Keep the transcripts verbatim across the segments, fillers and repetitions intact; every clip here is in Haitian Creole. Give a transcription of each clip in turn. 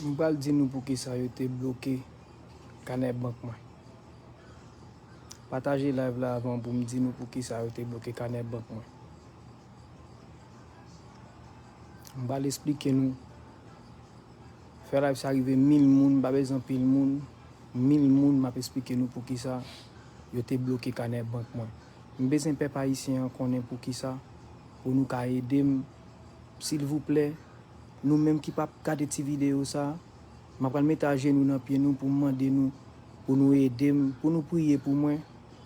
M pral di nou poukisa yo te bloke kanè bank mwen. Pataje live la avan pou m di nou poukisa yo te bloke kanè bank mwen. M pral esplike nou. Fè live sa rive mil moun, m pa bezwen anpil moun. Mil moun, m ap esplike nou poukisa yo te bloke kanè bank mwen. M bezwen pèp ayisyen an konnen poukisa, pou nou ka ede m, silvouplè. Nou menm ki p ap gade ti videyo sa, m ap pral mete ajenou nan pye nou pou m mande nou, pou nou ede m, pou nou priye pou mwen,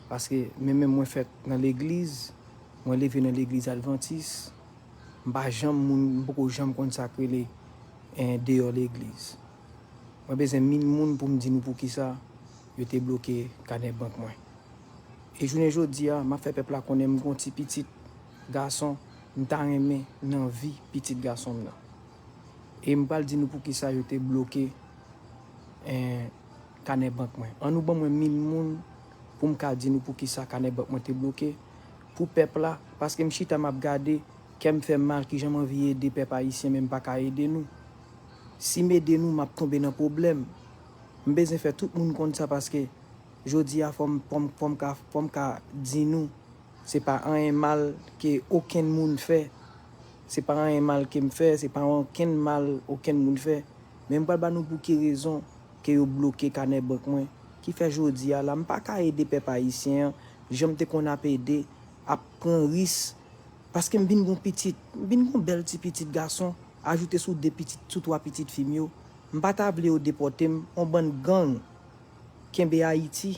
paske mwen menm mwen fèt nan legliz, mwen leve nan legliz advantis, m pa janm moun, m poko janm konn sa k rele, en, deyò legliz. Mwen bezwen mil moun pou m di nou poukisa yo te bloke kanè bank mwen. E jounen jodi a, m ap fè pèp la konnen m gon ti pitit gason, m ta renmen nan vi pitit gason m nan. E m pral di nou poukisa yo te bloke, en, kanè bank mwen. Ann nou ban mwen mil moun pou m ka di nou poukisa kanè bank mwen te bloke. Pou pèp la, paske m chita m ap gade, kè m fè m mal, kijan m anvi ede pèp ayisyen, men m pa ka ede nou. Si m ede nou, m ap tonbe nan pwoblèm. M bezwen fè tout moun konn sa paske jodi a fò m, fò m, fò m ka, fò m ka di nou, se pa anyen mal ke okenn moun fè. Se pa anyen mal ke m fè, se pa okenn mal okenn moun fè. Men m pral ba nou pou ki rezon ke yo bloke kanè bank mwen. Ki fè jodi a la, m pa ka ede pèp ayisyen an, jan m te konn ap ede, ap pran ris, paske m vin gon pitit, m vin gon bèl ti pitit gason, ajoute sou de pitit, sou twa pitit fi m yo. M pa ta vle yo depòte m, on bann gang kenbe Ayiti.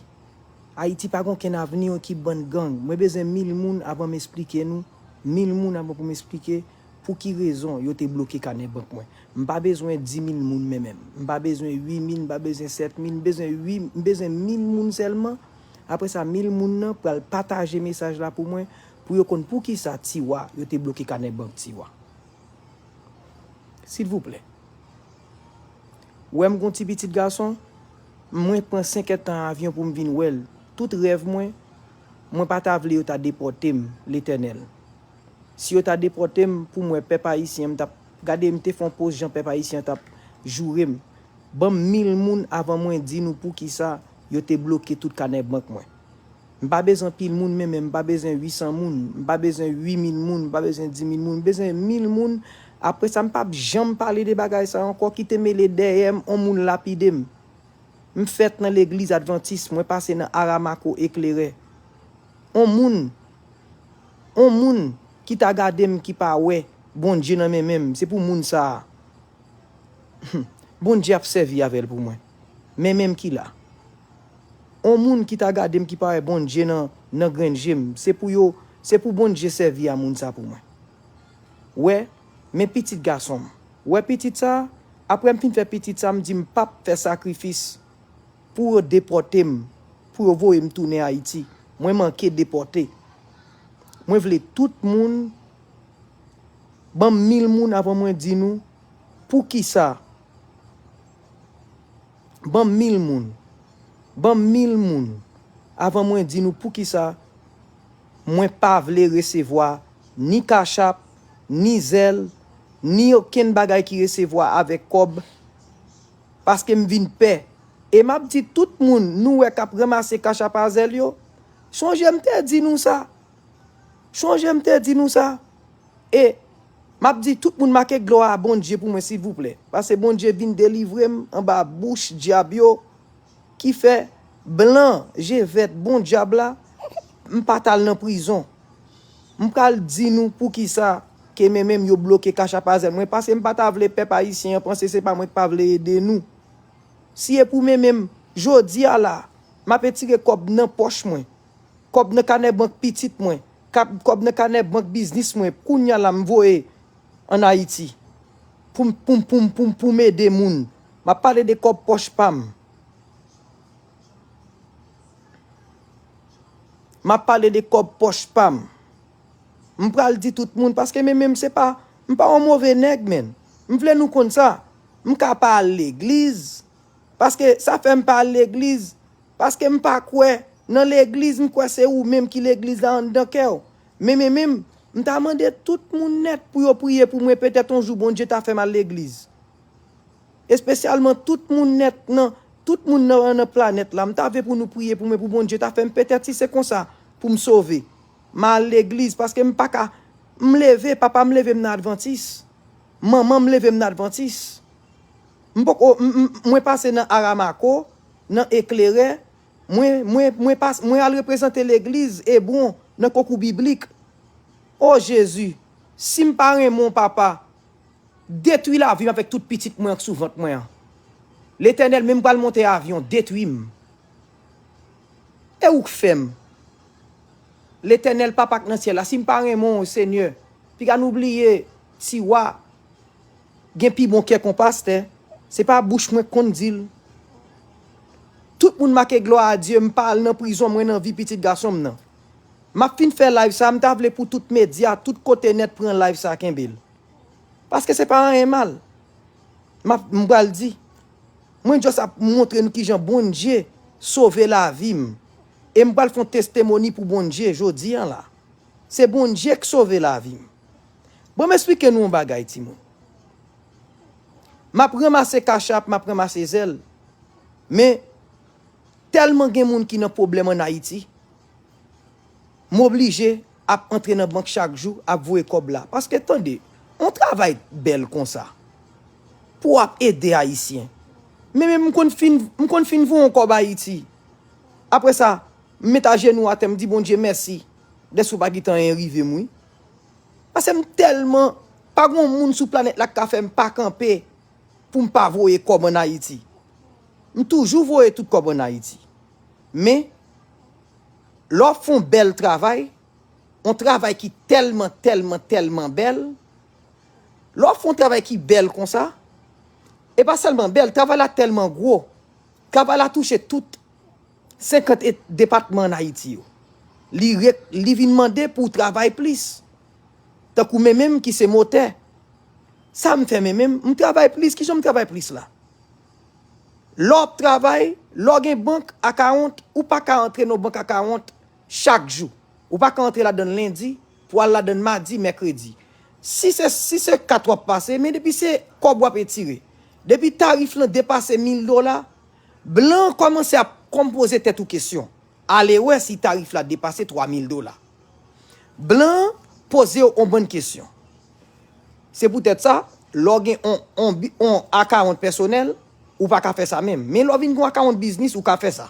Ayiti pa gen okenn avni, on ekip bann gang. Mwen bezwen mil moun avan m esplike nou, mil moun avan pou m esplike pou ki rezon yo te bloke kanè bank mwen. M pa bezwen dis mil moun menm menm. M pa bezwen uit mil, m pa bezwen sèt mil, m bezwen uit, m bezwen mil moun sèlman. Apre sa, mil moun nan pral pataje mesaj la pou mwen, pou yo konn poukisa Tiwa, yo te bloke kanè bank Tiwa. Silvouplè. Ou wè m gon ti pitit gason, mwen pran senk èdtan avyon pou m vin wè l. Tout rèv mwen, mwen pa ta vle yo ta depòte m, Letènèl. Si yo ta depòte m, pou m wè pèp ayisyen, m t ap gade, m te fè yon post jan pèp ayisyen an t ap joure m. Ban m mil moun avan mwen di nou poukisa yo te bloke tout kanè bank mwen. M pa bezwen anpil moun, men, men m pa bezwen uit san moun, m pa bezwen uit mil moun, m pa bezwen dis mil moun, m bezwen mil moun. Apre sa, m p ap janm pale de bagay sa ankò, kite mele dèyè m, on moun lapide m. M fèt nan legliz advantis, mwen pase nan Aramako eklerè. On moun, on moun ki ta gade m ki pa wè Bondye nan men men m, se pou moun sa a. Bondye ap sèvi avè l pou mwen. Men men m ki la. On moun ki ta gade m ki pa wè Bondye nan, nan grenn je m, se pou yo, se pou Bondye sèvi a moun sa pou mwen. Wè, men pitit gason m. Wè pitit sa, apre m fin fè pitit sa, m di m p ap fè sakrifis pou yo depòte m, pou yo voye m tounen Ayiti. Mwen manke depòte. Mwen vle tout moun ban m mil moun avan mwen di nou poukisa. Ban m mil moun. Ban m mil moun avan mwen di nou poukisa mwen pa vle resevwa ni Cash App, ni Zelle, ni okenn bagay ki resevwa avèk kòb, paske m vin pè. E m ap di tout moun nou wè k ap ranmase Cash App a Zelle yo, sonje m te di nou sa. Sonje m te di nou sa. E m ap di tout moun make glwa a Bondye pou mwen, silvouplè. Paske Bondye vin delivre m anba bouch dyab yo, ki fè blan je vèt bon dyab la, m pa t al nan prizon. M pral di nou poukisa ke men menm yo bloke Cash App a Zelle mwen, paske m pa ta vle pèp ayisyen an panse se pa mwen k pa vle ede nou. Si e pou men menm, jodi a la, m ap retire kòb nan pòch mwen. Kòb nan kanè bank pitit mwen, kab-, kòb nan kanè bank biznis mwen, kounye a la m voye ann Ayiti pou m, pou m, pou m, pou m, pou m ede moun. M ap pale de kòb pòch pa m. M ap pale de kòb pòch pa m. M pral di tout moun, paske men menm se pa, m pa yon move nèg, menn. M vle nou konn sa. M ka pa al legliz, paske sa fè m pa al legliz, paske m pa kwè nan legliz, m kwè se ou menm ki legliz la anndan kè w. Men, men, men, M ta mande tout moun nèt pou yo priye pou mwen, petèt yon jou Bondye ta fè m al legliz. Espesyalman tout moun nèt nan, tout moun nan, nan planèt la. M ta vle pou nou priye pou mwen, pou Bondye ta fè m, petèt si se konsa, pou m sove. M al legliz, paske m pa ka, m leve, papa m leve m nan advantis. Manman m leve m nan advantis. M poko, m, m, mwen pase nan Aramako, nan Eklerè, mwen, mwen, mwen pas, mwen al reprezante legliz Ebwon nan konkou biblik. O Jezi, si m pa renmen w, papa, detwi lavi m avèk tout pitit mwen k sou vant mwen an. Letènèl, men m pral monte avyon, detwi m. E ou k fè m. Letènèl, papa k nan syèl la, si m pa renmen w, Senyè, piga nou bliye, ti wa, gen pi bon kè k on pastè. Se pa bouch mwen k konn di l. Tout moun make glwa a Dye, m pa al nan prizon, mwen nan vi pitit gason m nan. M ap fin fè live sa, m ta vle pou tout medya, tout kote nèt pran live sa, kenbe l. Paske se pa anyen mal. M ap, m pral di. Mwen just ap montre nou kijan Bondye sove lavi m. E m pral fè yon testimony pou Bondye jodi an la. Se Bondye k sove lavi m. Bon, m esplike nou yon bagay, timoun. M ap ranmase Cash App, m ap ranmase Zelle. Men, tèlman gen moun ki nan pwoblèm ann Ayiti, m oblije ap antre nan bank chak jou, ap voye kòb la. Paske, tande, yon travay bèl konsa, pou w ap ede Ayisyen. Men, men m konn fin, m konn fin voye yon kòb Ayiti. Apre sa, m met ajenou atè, m di Bondye mèsi, dèske w pa kite anyen rive m, wi. Paske m tèlman, pa gen yon moun sou planèt la k ka fè m pa kanpe pou m pa voye kòb ann Ayiti. M toujou voye tout kòb ann Ayiti. Men, lè w ap fè yon bèl travay, yon travay ki tèlman, tèlman, tèlman bèl, lè w ap fè yon travay ki bèl konsa, e pa sèlman bèl, travay la tèlman gwo, travay la touche tout senkant et, depatman ann Ayiti yo. Li, re, li vin mande pou w travay plis. Tankou mwen menm ki se motè. Sa m fè mwen menm, m travay plis. Kijan m travay plis la? Lè w ap travay, lè w gen bank akawont, ou pa ka antre nan bank akawont chak jou. Ou pa ka antre ladan l lendi, pou al ladan l madi, mèkredi. Si se, si se kat w ap pase, men depi se kòb w ap etire. Depi tarif lan depase mil dola, blan kòmanse ap, kòm poze tèt ou kesyon. Ale wè si tarif la depase twa mil dola. Blan poze w yon bann kesyon. Se poutèt sa, lè w gen on, on, bi- on akawont pèsonèl, ou pa ka fè sa menm. Men lè w vin gen yon akawont biznis, ou ka fè sa.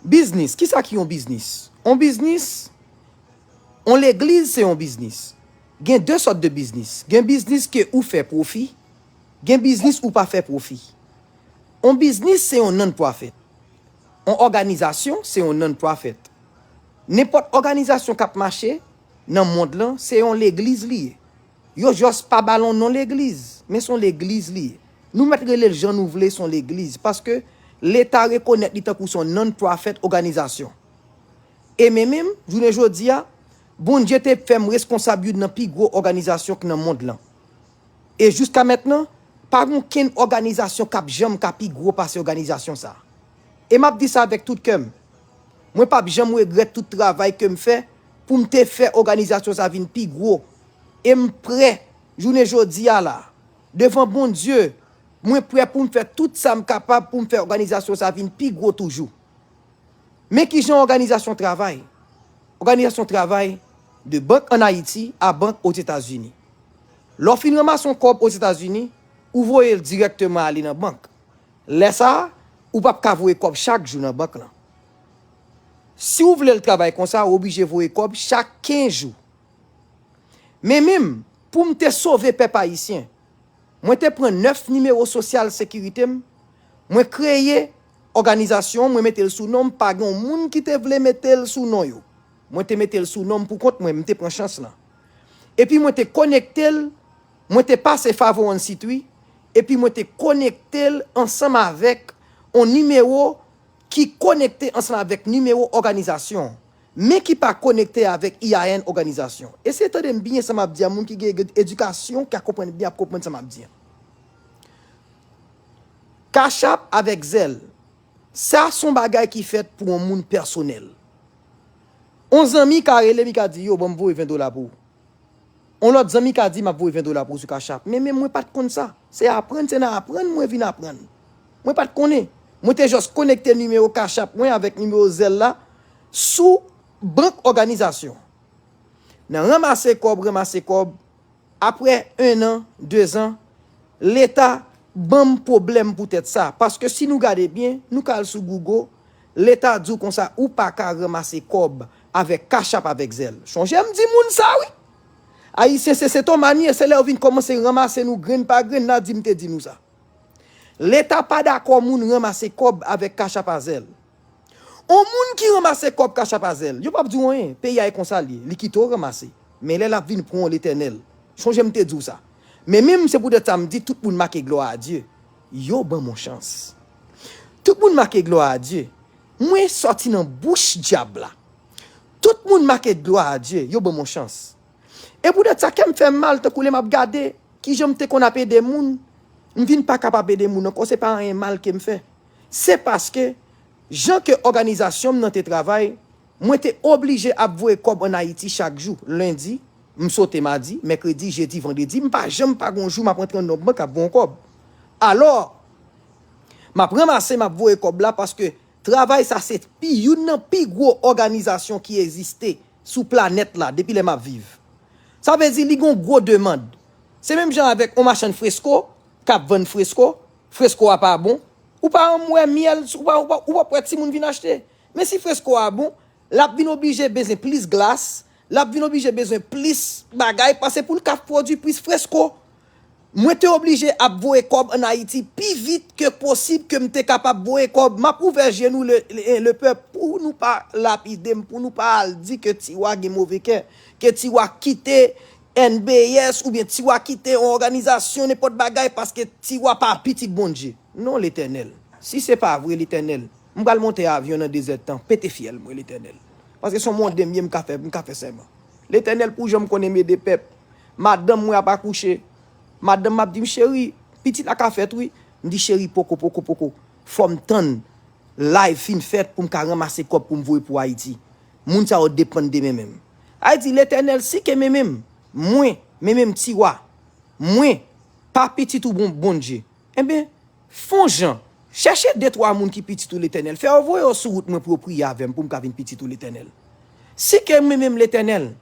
Biznis, kisa ki yon biznis? On biznis, on legliz se yon biznis. Gen de sòt de biznis. Gen biznis ke ou fè pwofi, gen biznis ou pa fè pwofi. On biznis se yon non-profit. On òganizasyon se yon non-profit. Nenpòt òganizasyon k ap mache nan mond lan, se yon legliz li ye. Yo just pa ba l on non legliz, men se yon legliz li ye. Nou mèt rele l jan nou vle, se yon legliz, paske Leta rekonèt li tankou se yon non-profit òganizasyon. E men menm, jounen jodi a, Bondye te fè m reskonsab youn nan pi gwo òganizasyon k nan mond lan. E jiska mentnan, pa gen okenn òganizasyon k ap janm ka pi gwo pase òganizasyon sa a. E m ap di sa avèk tout kè m. Mwen p ap janm regrèt tout travay ke m fè pou m te fè òganizasyon sa vin pi gwo. E m prè, jounen jodi a la, devan Bondye, mwen prè pou m fè tout sa m kapab pou m fè òganizasyon sa vin pi gwo toujou. Men kijan òganizasyon travay. Òganizasyon travay de bank ann Ayiti a bank Ozetazini. Lè w fin ranmase yon kòb Ozetazini, ou voye l dirèkteman ale nan bank. Lè sa a, ou p ap ka voye kòb chak jou nan bank lan. Si w vle l travay konsa, ou oblije voye kòb chak kenz jou. Men menm, pou m te sove pèp ayisyen, mwen te pran nèf nimewo sosyal sekirite m, mwen kreye òganizasyon, mwen mete l sou non m, pa gen yon moun ki te vle mete l sou non yo. Mwen te mete l sou non m pou kont mwen, m te pran chans lan. Epi mwen te konekte l, mwen te pase five oh one C three, epi mwen te konekte l ansanm avèk yon nimewo ki konekte ansanm avèk nimewo òganizasyon, men ki pa konekte avèk E I N òganizasyon. Eseye tande m byen sa m ap di a, moun ki gen edikasyon, ki ap konprann byen, ap konprann sa m ap di a. Cash App avèk Zelle, sa se yon bagay ki fèt pou yon moun pèsonèl. On zanmi ka rele m, li ka di, "Yo, ban m voye ven dola pou ou." On lòt zanmi ka di, "M ap voye ven dola pou ou sou Cash App." Men, men mwen pa t konn sa. Se aprann, se nan aprann mwen vin aprann. Mwen pa t konnen. Mwen te jis konekte nimewo Cash App mwen avèk nimewo Zelle la sou bank òganizasyon. Nan ranmase kòb, ranmase kòb, apre en an, de zan, Leta ban m pwoblèm poutèt sa. Paske si nou gade byen, nou ka al sou Google, Leta di w konsa, ou pa ka ranmase kòb avèk Cash App, avèk Zelle. Chonje m di moun sa, wi. Ayisyen, se sentomani, e se lè yo vin kòmanse ranmase nou grenn pa grenn, n a di m te di nou sa. Leta pa dakò moun ranmase kòb avèk Cash App a Zelle. On moun ki ranmase kòb Cash App a Zelle, yo p ap di w anyen. Peyi a e konsa l ye. Li kite w ranmase. Men lè l ap vin pran w, Letènèl. Chonje m te di w sa. Men menm se poutèt sa m di tout moun make glwa a Dye. Yo ban m on chans. Tout moun make glwa a Dye. Mwen sòti nan bouch dyab la. Tout moun make glwa a Dye. Yo ban m on chans. E poutèt sa, kè m fè m mal, tankou lè m ap gade kijan m te konn ap ede moun, m vin pa kapab ede moun ankò, se pa anyen mal ke m fè. Se paske, jan ke òganizasyon m nan te travay, mwen te oblije ap voye kòb ann Ayiti chak jou. Lendi, m sote madi, mèkredi, jedi, vandredi, m pa janm pa gon jou m ap rantre nan yon bank ap voye yon kòb. Alò, m ap ranmase, m ap voye kòb la paske travay sa se pi, youn nan pi gwo òganizasyon ki egziste sou planèt la depi lè m ap viv. Sa vle di li gon gwo demann. Se menm jan avèk on machann fresko k ap vann fresko, fresko a pa bon, ou pa janm wè myèl, ou pa, ou pa, ou p ap wè timoun vin achte. Men si fresko a bon, l ap vin oblije bezwen plis glas, l ap vin oblije bezwen plis bagay, paske pou l ka pwodui plis fresko. Mwen te oblije ap voye kòb ann Ayiti pi vit ke posib ke m te kapab voye kòb. M ap ouvè je nou, le, le, le pèp, pou nou pa lapide m, pou nou pa al di ke Tiwa gen move kè, ke Tiwa kite N B S oubyen Tiwa kite yon òganizasyon, nenpòt bagay, paske Tiwa pa pitit Bondye. Non, Letènèl. Si se pa vre, Letènèl, m pral monte avyon nan dezèdtan, pete fyèl mwen, Letènèl. Paske se yon monde m ye, m ka fè, m ka fè sèman. Letènèl, pou jan m konnen m ede pèp. Madanm mwen ap akouche. Madanm m ap di m, "Cheri, pitit la ka fèt, wi." M di, "Cheri, poko, poko, poko. Fò m tann live fin fèt pou m ka ranmase kòb pou m voye pou Ayiti." Moun sa yo depann de men menm. Ayiti, Letènèl, si ke men menm, mwen, men menm Tiwa, mwen, pa pitit ou bon, Bondye, enben, fè on jan, chèche de twa moun ki pitit ou, Letènèl. Fè yo voye yo sou wout mwen pou yo priye avè m, pou m ka vin pitit ou, Letènèl. Si ke mwen menm, Letènèl,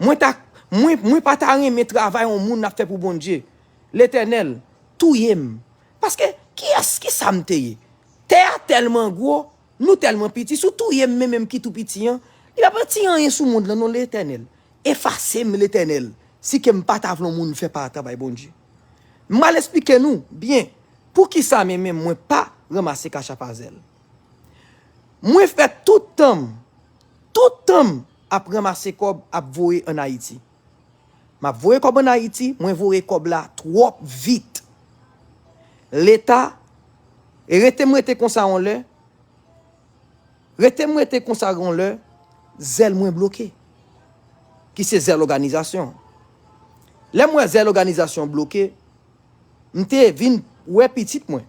mwen ta, mwen, mwen pa ta renmen travay yon moun ap fè pou Bondye, Letènèl, touye m. Paske, kiyès, ki sa m te ye? Tè a tèlman gwo, nou tèlman piti, si w touye m, men menm ki tou piti an, li p ap retire anyen sou mond lan, non, Letènèl. Efase m, Letènèl, si ke m pa ta vle yon moun fè pa travay Bondye. M pral esplike nou byen poukisa men menm mwen pa ranmase Cash App a Zelle. Mwen fè tout tan m, tout tan m ap ranmase kòb ap voye ann Ayiti. M ap voye kòb ann Ayiti, mwen voye kòb la twòp vit. Leta, e rete m rete konsa yon lè, rete m rete konsa yon lè, Zelle mwen bloke. Ki se Zelle òganizasyon. Lè m wè Zelle òganizasyon bloke, m te vin wè pitit mwen.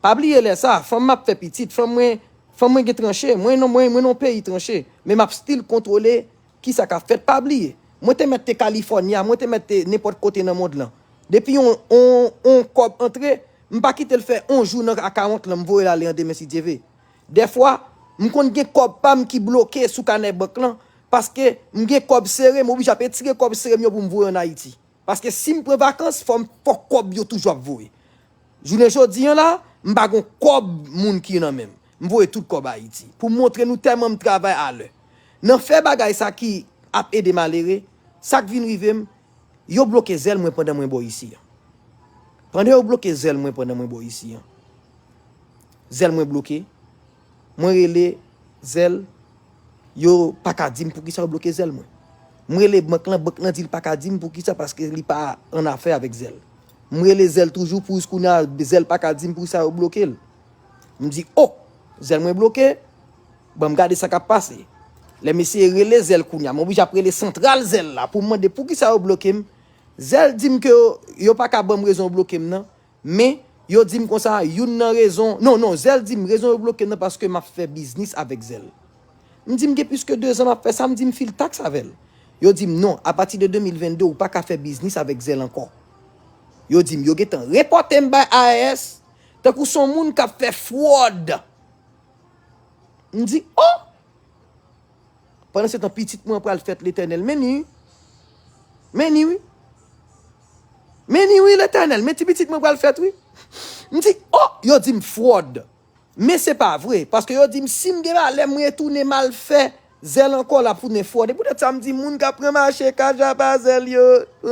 Pa bliye lè sa, fanm m ap fè pitit, fanm mwen, fanm mwen gen tranche, mwen non, mwen, mwen non peyi tranche, men m ap still kontwole kisa k ap fèt. Pa bliye, mwen te mèt te California, mwen te mèt te nenpòt kote nan mond lan. Depi on, on, on kòb antre, m pa kite l fè on jou nan akawont lan, m voye l ale an demen si Dye ve. Dèfwa, m konn gen kòb pa m ki bloke sou kanè bank lan, paske m gen kòb sere, m oblije ap etire kòb sere m yo pou m voye ann Ayiti. Paske si m pran vakans, fò m, fòk kòb yo toujou ap voye. Jounen jodi an la, m pa gon kòb moun ki nan men m. M voye tout kòb Ayiti. Pou montre nou tèlman m travay alè. Nan fè bagay sa ki ap ede malere, sa k vin rive m, yo bloke Zelle mwen pandan mwen bò isi an. Pandan yo bloke Zelle mwen pandan mwen bò isi an, Zelle mwen bloke. Mwen rele Zelle, yo pa ka di m poukisa yo bloke Zelle mwen. Mwen rele bank lan, bank lan di l pa ka di m poukisa, paske li pa an afè avèk Zelle. Mwen rele Zelle toujou, pou jis kounye a, Zelle pa ka di m poukisa yo bloke l. M di, "O, Zelle mwen bloke, ban m gade sa k ap pase." Lè m eseye rele Zelle kounye a, mwen oblije ap rele santral Zelle la pou m mande poukisa yo bloke m. Zelle di m ke yo, yo pa ka ban m rezon yo bloke m nan. Men, yo di m konsa, youn nan rezon, non, non, Zelle di m rezon yo bloke m nan paske m ap fè biznis avèk Zelle. M di m gen plis ke de zan m ap fè sa, m di m fil taks avè l. Yo di m non, apati de de mil vennde, ou pa ka fè biznis avèk Zelle ankò. Yo di m yo gentan repòte m bay I R S, tankou se yon moun k ap fè fwòd. M di, oh! Pandan se tan, pitit mwen pral fèt, Letènèl. Men ni wi. Men ni wi. Men ni wi, Letènèl. Men ti pitit mwen pral fèt, wi. M di, oh! Yo di m fwòd. Men se pa vre. Paske yo di m, si m gen malè, m retounen m al fè Zelle ankò, l ap tounen fwòd. E poutèt sa, m di, moun k ap pran mache kach apa Zelle yo,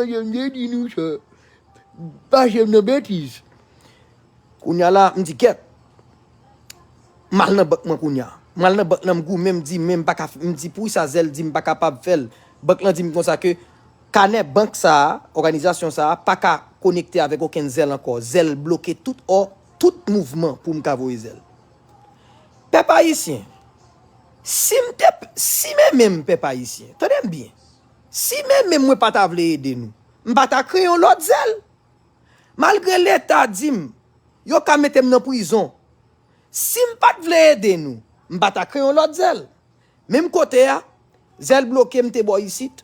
yo, m te di nou sa. Pa jwenn nan betiz. Kounye a la, m di, kèt. M al nan bank mwen kounye a. M al nan bank lan, m goumen, m di, men m pa ka, m di, poukisa Zelle di m pa kapab fè l? Bank lan di m konsa ke kanè bank sa a, òganizasyon sa a, pa ka konekte avèk okenn Zelle ankò. Zelle bloke tout ò, tout mouvman pou m ka voye Zelle. Pèp ayisyen, si m te, si men menm pèp ayisyen, tande m byen, si men menm mwen pa ta vle ede nou, m pa ta kreye yon lòt Zelle. Malgre Leta di m, yo ka mete m nan prizon. Si m pa t vle ede nou, m pa ta kreye yon lòt Zelle. Menm kote a, Zelle bloke m te bò isit.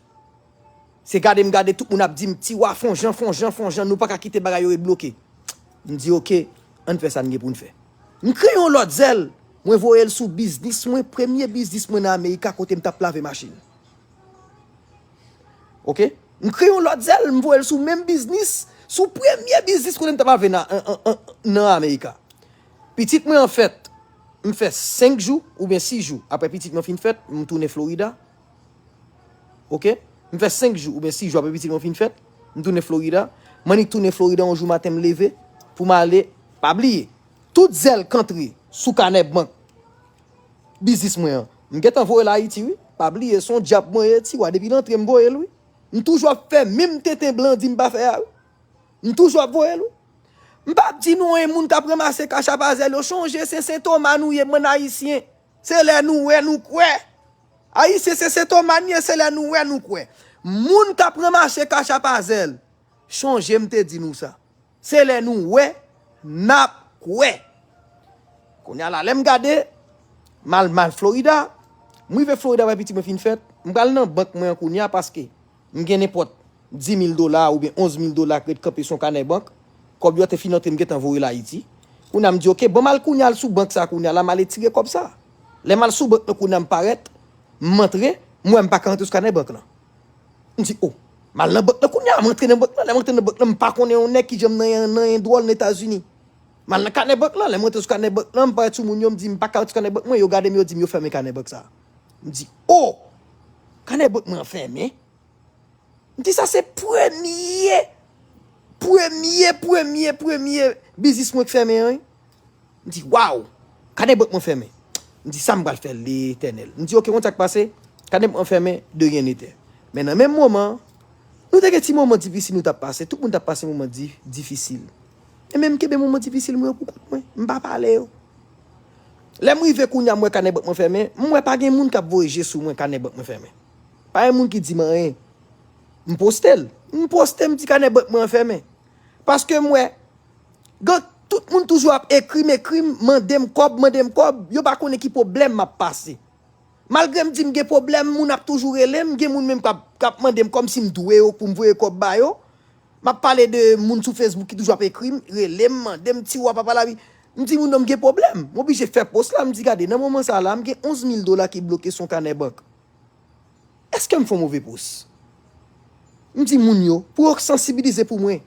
Se gade m gade tout moun ap di m, Tiwa, fè yon jan, fè yon jan, fè yon jan, nou pa ka kite bagay yo ret bloke. M di, oke, ann fè sa n gen pou n fè. M kreye yon lòt Zelle, mwen voye l sou biznis mwen, premye biznis mwen nan Amerika kote m t ap lave machin. Oke? M kreye yon lòt Zelle, m voye l sou menm biznis, sou premye biznis kote m t ap lave nan, an, an, an, nan Amerika. Pitit mwen an fèt, m fè senk jou oubyen sis jou apre pitit mwen fin fèt, m tounen Florida. Oke? M fè senk jou oubyen sis jou apre pitit mwen fin fèt, m tounen Florida. M annik tounen Florida yon jou maten m leve pou m ale, pa bliye, tout Zelle k antre sou kanè bank biznis mwen an. M gentan voye l Ayiti, wi. Pa bliye, se yon djab mwen ye, Tiwa, depi l antre m voye l, wi. M toujou ap fè menm tenten blan di m pa fè a, wi. M toujou ap voye l, wi. M p ap di nou, en moun k ap ranmase kach apa Zelle yo, chonje se Sentoma nou ye, bann Ayisyen. Se lè nou wè, nou kwè. Ayisyen, se Sentoma n ye, se lè nou wè, nou kwè. Moun k ap ranmase kach apa Zelle, chonje m te di nou sa. Se lè nou wè, n ap kwè. Kounye a la, lè m gade, m al, m al Florida, m rive Florida, wè pitit mwen fin fèt, m pral nan bank mwen an kounye a paske m gen nenpòt dis mil dola oubyen onz mil dola k ret kanpe sou yon kanè bank. Kòb yo te fin antre, m gentan voye l Ayiti. Kounye a m di, oke, ban m al kounye a, al sou bank sa kounye a la, m al retire kòb sa. Lè m al sou bank nan kounye a, m parèt, m antre, m wè m pa ka antre sou kanè bank lan. M di, o, m al nan bank lan kounye a, m antre nan bank lan. Lè m antre nan bank lan, m pa konnen yon nèg ki janm nan yon, nan yon dwòl nan Etazini. M al nan kanè bank lan, lè m antre sou kanè bank lan, m parèt sou moun yo, m di, m pa ka antre sou kanè bank mwen, yo gade m, yo di m, yo fèmen kanè bank sa. M di, o, kanè bank mwen an fèmen. M di, sa se premye, premye, premye, premye biznis mwen k fèmen an, wi. M di, waw, kanè bank mwen fèmen. M di, sa m pral fè, Letènèl? M di, oke, konn sa k pase? Kanè bank mwen fèmen, de rien n'était. Men nan menm moman, nou te gen ti moman difisil nou t ap pase. Tout moun t ap pase moman di-, difisil. E men m kenbe moman difisil mwen yo pou kont mwen. M pa pale yo. Lè m rive kounye a, m wè kanè bank mwen fèmen. M wè pa gen moun k ap voye je sou mwen, kanè bank mwen fèmen. Pa gen moun ki di m anyen. M poste l. M poste, m di kanè bank mwen an fèmen. Paske m wè, gang, tout moun toujou ap ekri m, ekri m, mande m kòb, mande m kòb. Yo pa konnen ki pwoblèm m ap pase. Malgre m di m gen pwoblèm, moun ap toujou rele m, gen moun menm k ap, k ap mande m kòmsi m dwe yo pou m voye kòb ba yo. M ap pale de moun sou Facebook ki toujou ap ekri m, rele m, mande m, Tiwa, papa lavi. M di moun yo m gen pwoblèm. M oblije fè pòs la, m di gade, nan moman sa la, m gen onz mil dola ki bloke sou yon kanè bank. Èske m fè yon move pòs? M di moun yo, pou yo sansibilize pou mwen.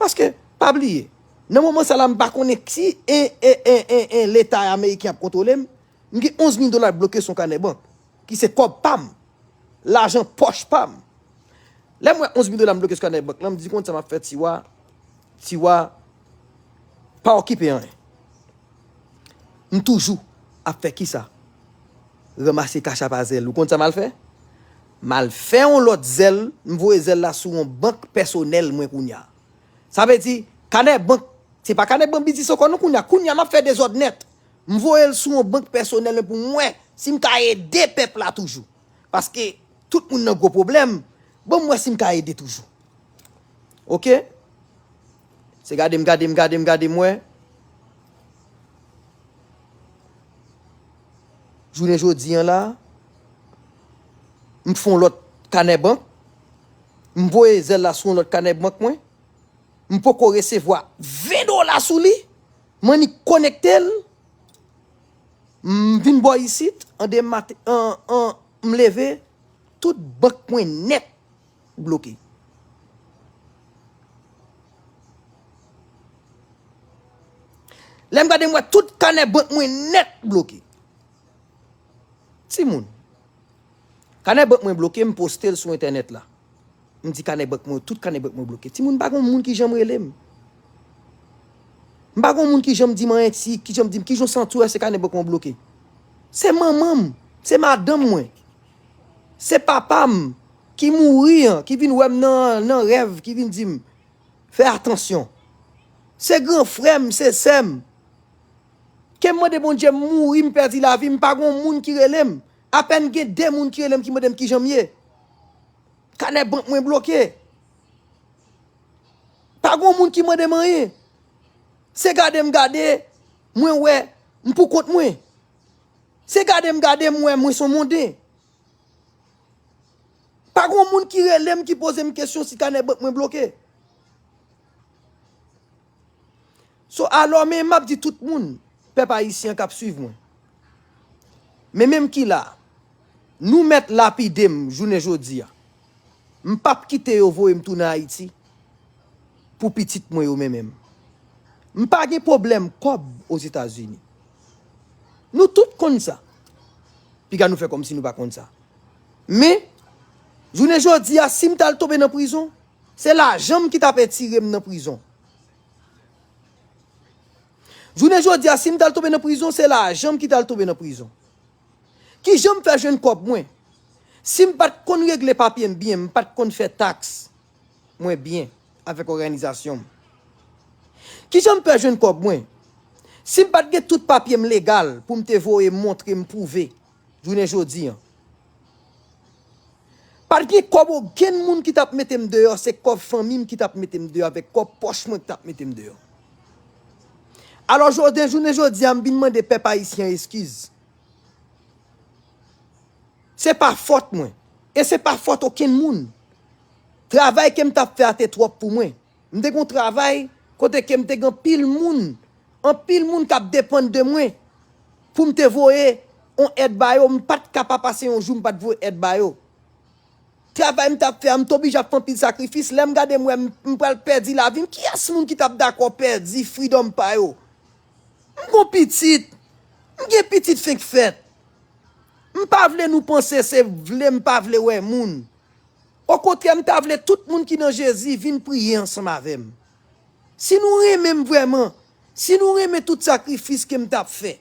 Paske, pa bliye, nan moman sa la, m pa konnen si en, en, en, en, en Leta ameriken ap kontwole m. M gen onz mil dola bloke sou yon kanè bank, ki se kòb pa m, lajan pòch pa m. Lè m wè onz mil dola m bloke sou kanè bank lan, m di, konn sa m ap fè, Tiwa, Tiwa, pa okipe anyen. M toujou ap fè kisa? Ranmase kach apa Zelle. Ou konn sa m al fè? M al fè yon lòt Zelle, m voye Zelle la sou yon bank pèsonèl mwen kounye a. Sa vle di, kanè bank, se pa kanè bank biznis ankò non kounye a. Kounye a, m ap fè dezòd nèt. M voye l sou yon bank pèsonèl mwen pou m wè si m ka ede pèp la toujou. Paske tout moun nan gwo pwoblèm, ban m wè si m ka ede toujou. Oke? Se gade m, gade m, gade m, gade m wè. Jounen jodi an la, M fè yon lòt kanè bank. M voye Zelle la sou yon lòt kanè bank mwen. M poko resevwa ven dola sou li. M annik konekte l. M vin bò isit, an de maten, an, an, m leve, tout bank mwen nèt bloke. Lè m gade, m wè tout kanè bank mwen nèt bloke. Timoun, kanè bank mwen bloke, m poste l sou entènèt la. M di kanè bank mwen, tout kanè bank mwen bloke. Timoun, pa gon moun ki janm rele m. M pa gon moun ki janm di m anyen, ki, ki janm di m, "Kijan w santi w, èske kanè bank mwen bloke?" Se manman m, se madanm mwen, se papa m ki mouri an, ki vin wè m nan, nan rèv, ki vin di m, "Fè atansyon." Se gran frè m, se sè m. Ke m mande Bondye, m mouri, m pèdi lavi m, pa gon moun ki rele m. Apèn gen de moun ki rele m, ki mande m kijan m ye. Kanè bank mwen bloke. Pa gon moun ki mande m anyen. Se gade m gade, mwen wè, m pou kont mwen. Se gade m gade, m wè, mwen se yon monden. Pa gon moun ki rele m, ki poze m kesyon si kanè bank mwen bloke. So, alò, men m ap di tout moun, pèp ayisyen k ap swiv mwen. Men menm ki la, nou mèt lapide m jounen jodi a. M p ap kite yo voye m tounen Ayiti pou pitit mwen yo menmen m. M pa gen pwoblèm kòb Ozetazini. Nou tout konn sa. Piga nou fè kòmsi nou pa konn sa. Men, jounen jodi a, si m t al tonbe nan prizon, se lajan m ki t ap etire m nan prizon. Jounen jodi a, si m t al tonbe nan prizon, se lajan m ki t al tonbe nan prizon. Kijan m fè jwenn kòb mwen? Si m pa t konn regle papye m byen, m pa t konn fè taks mwen byen avèk òganizasyon m. Kijan m fè jwenn kòb mwen? Si m pa t gen tout papye m legal pou m te voye montre m pwouve jounen jodi an. Pa t gen kòb okenn moun ki t ap mete m deyò, se kòb fanmi m ki t ap mete m deyò, avèk kòb pòch mwen ki t ap mete m deyò. Alò, jodi, jounen jodi a, m vin mande pèp ayisyen an eskiz. Se pa fòt mwen. E se pa fòt okenn moun. Travay ke m t ap fè a te twòp pou mwen. M te gen yon travay kote ke m te gen anpil moun, anpil moun k ap depann de mwen pou m te voye yon èd ba yo. M pa t ka pa pase yon jou m pa t voye èd ba yo. Travay m t ap fè a, m t oblije ap fè anpil sakrifis. Lè m gade, m wè m, m pral pèdi lavi m. Kiyès moun ki t ap dakò pèdi freedom pa yo? M gon pitit. M gen pitit fenk fèt. M pa vle nou panse se vle m pa vle wè moun. Okontrè, m ta vle tout moun ki nan Jezi vin priye ansanm avè m. Si nou renmen m vrèman, si nou renmen tout sakrifis ke m t ap fè,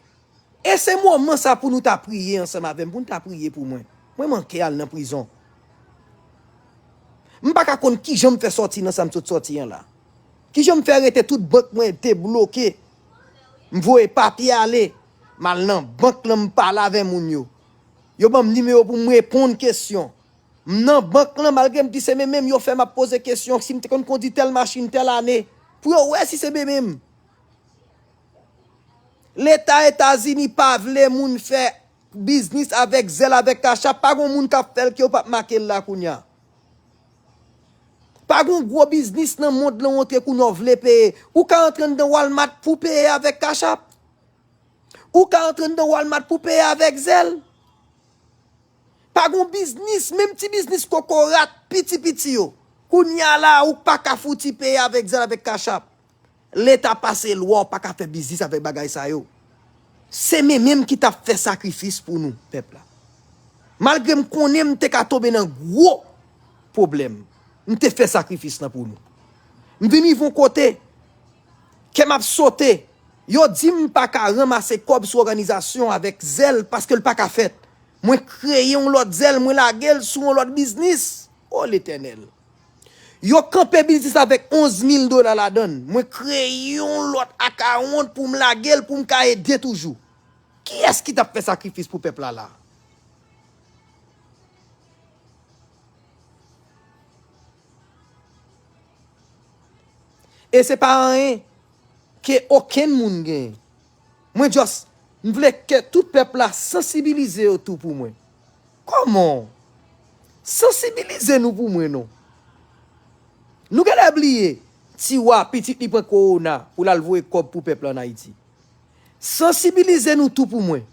e se moman sa pou nou ta priye ansanm avè m, pou nou ta priye pou mwen. Mwen manke al nan prizon. M pa ka konn kijan m fè sòti nan sa m sot sòti an la. Kijan m fè rete tout bank mwen te bloke? M voye papye ale. M al nan bank lan, m pale avè moun yo. Yo ban m nimewo pou m reponn kesyon. M nan bank lan, malgre m di se menmen m, yo fè m ap poze kesyon si m te konn kondi tèl machin tèl ane, pou yo wè si se menmen m. Leta Etazini pa vle moun fè biznis avèk Zelle, avèk Cash App. Pa gon moun k ap fè l ke yo p ap make l la kounye a. Pa gon gwo biznis nan mond lan w antre kounye a w vle peye. Ou ka antre anndan Walmart pou w peye avèk Cash App. Ou ka antre anndan Walmart pou w peye avèk Zelle. Pa gon biznis, menm ti biznis kokorat, piti piti yo. Kounye a la, ou pa ka fouti peye avèk Zelle, avèk Cash App. Leta pase lwa, ou pa ka fè biznis avèk bagay sa yo. Se menmen m ki t ap fè sakrifis pou nou, pèp la. Malgre m konnen m te ka tonbe nan gwo pwoblèm, m te fè sakrifis lan pou nou. M vin rive yon kote, kè m ap sote. Yo di m pa ka ranmase kòb sou òganizasyon avèk Zelle paske l pa ka fèt. Mwen kreye yon lòt Zelle, mwen lage l sou yon lòt biznis. O Letènèl! Yo kanpe biznis avèk onz mil dola ladan l. Mwen kreye yon lòt akawont pou m lage l, pou m ka ede toujou. Kiyès ki t ap fè sakrifis pou pèp la la? E se pa anyen ke okenn moun genyen. Mwen just, m vle ke tout pèp la sansibilize yo tou pou mwen. Kòman Sansibilize nou pou mwen non. Nou genlè bliye, Ti Wa, pitit li pran kowona pou l al voye kòb pou pèp la ann Ayiti. Sansibilize nou tou pou mwen.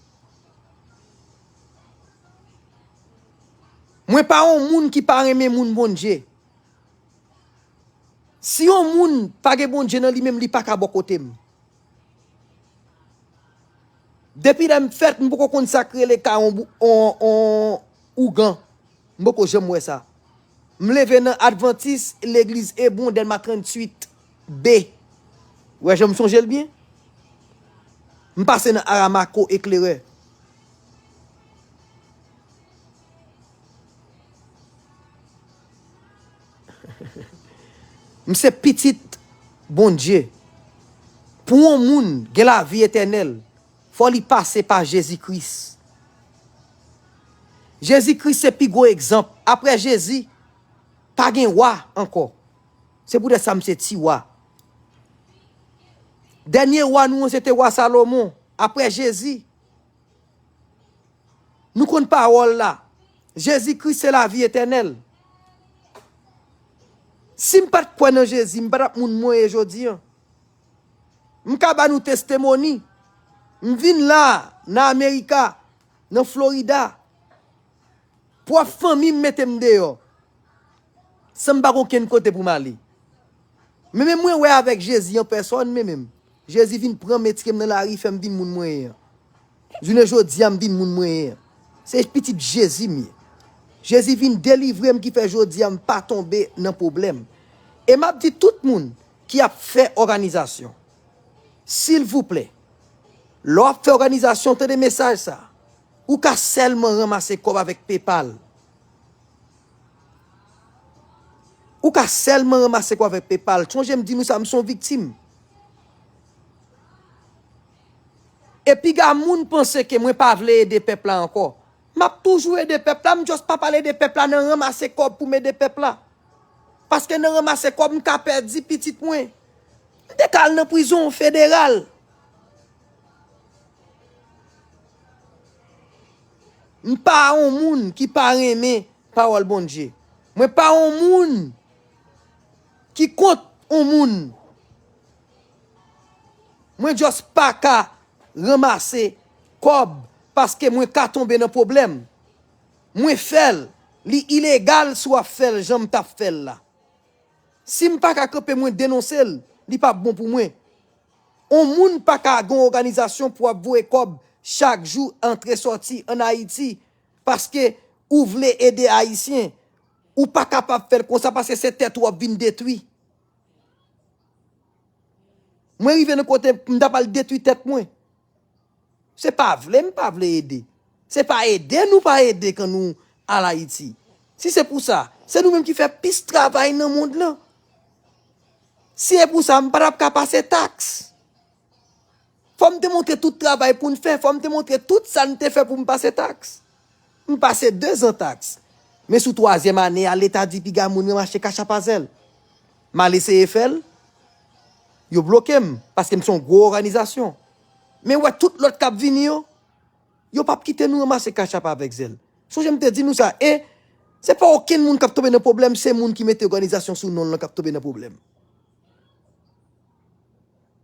Mwen pa yon moun ki pa renmen moun Bondye. Si yon moun pa gen Bondye nan li menm, li pa ka bò kote m. Depi lè m fèt, m poko konn sa k rele ka on, on, on ougan. M poko janm wè sa. M leve nan Advantis, legliz Ebwon, Dèlma tranntuit B. Wè jan m sonje l byen? M pase nan Aramako, Eklerè. M se pitit Bondye. Pou yon moun gen lavi etènèl, fò li pase pa Jezi Kris. Jezi Kris se pi gwo egzanp. Apre Jezi, pa gen wa ankò. Se poutèt sa m se Ti Wa. Dènye wa nou an se te wa Salomon. Apre Jezi, nou konn pawòl la. Jezi Kris se lavi etènèl. Si m pa t kwè nan Jezi, m pa t ap moun mwen ye jodi an. M ka ba nou testimony. M vin la, nan Amerika, nan Florida. Pwòp fanmi m mete m deyò. San m pa gen okenn kote pou m ale. Men menm mwen wè avèk Jezi an pèsòn, men menm. Jezi vin pran m, etike m nan lari, fè m vin moun mwen ye an. Jounen jodi a, m vin moun mwen ye an. Se pitit Jezi m ye. Jezi vin delivre m ki fè jodi a m pa tonbe nan pwoblèm. E m ap di tout moun ki ap fè òganizasyon, silvouplè, lè w ap fè òganizasyon, tande mesaj sa. Ou ka sèlman ranmase kòb avèk PayPal. Ou ka sèlman ranmase kòb avèk PayPal. Sonje m di nou sa, m se yon viktim. E piga moun panse ke mwen pa vle ede pèp la ankò. M ap toujou ede pèp la, m just pa pral ede pèp la nan ranmase kòb pou m ede pèp la. Paske nan ranmase kòb, m ka pèdi pitit mwen. M te ka al nan prizon federal. M pa yon moun ki pa renmen pawòl Bondye. Mwen pa yon moun ki kont yon moun. Mwen just pa ka ranmase kòb paske mwen ka tonbe nan pwoblèm. Mwen fè l, li ilegal si w ap fè l jan m t ap fè l la. Si m pa ka kanpe, mwen denonse l, li p ap bon pou mwen. On moun pa ka gen on òganizasyon pou ap voye kòb chak jou antre sòti ann Ayiti paske ou vle ede Ayisyen. Ou pa kapab fè l konsa paske se tèt ou w ap vin detwi. Mwen rive nan kote m ta pral detwi tèt mwen. Se pa vle m pa vle ede. Se pa ede nou pa ede kan nou al Ayiti. Si se pou sa, se nou menm ki fè plis travay nan mond lan. Si e pou sa, m pa t ap ka pase taks. Fò m te montre tout travay pou n fè, fò m te montre tout sa n te fè pou m pase taks. M pase dezan taks. Men sou twazyèm ane a, Leta di piga moun ranmase kachap a zèl. M al eseye fè l, yo bloke m, paske m se yon gwo òganizasyon. Men w wè tout lòt k ap vini yo, yo p ap kite nou ranmase kachap avèk zèl. Sonje m te di nou sa, e se pa okenn moun k ap tonbe nan pwoblèm, se moun ki mete òganizasyon sou non l lan k ap tonbe nan pwoblèm.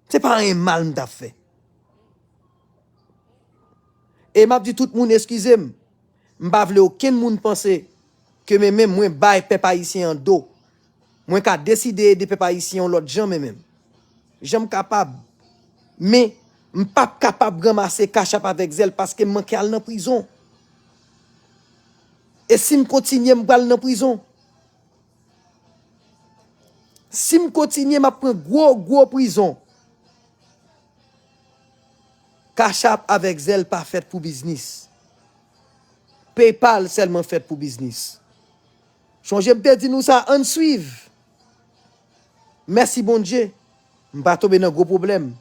Se pa anyen mal m t ap fè. E m ap di tout moun eskize m. M pa vle okenn moun panse ke men menm mwen bay pèp ayisyen an do. Mwen ka deside ede pèp ayisyen yon lòt jan men menm. Jan m kapab. Men, m p ap kapab ranmase kachap avèk zèl paske m manke al nan prizon. E si m kontinye, m pral nan prizon. Si m kontinye, m ap pran gwo, gwo prizon. Kachap avèk zèl pa fèt pou biznis. PayPal sèlman fèt pou biznis. Sonje m te di nou sa, ann swiv. Mèsi Bondye, m pa tonbe nan gwo pwoblèm.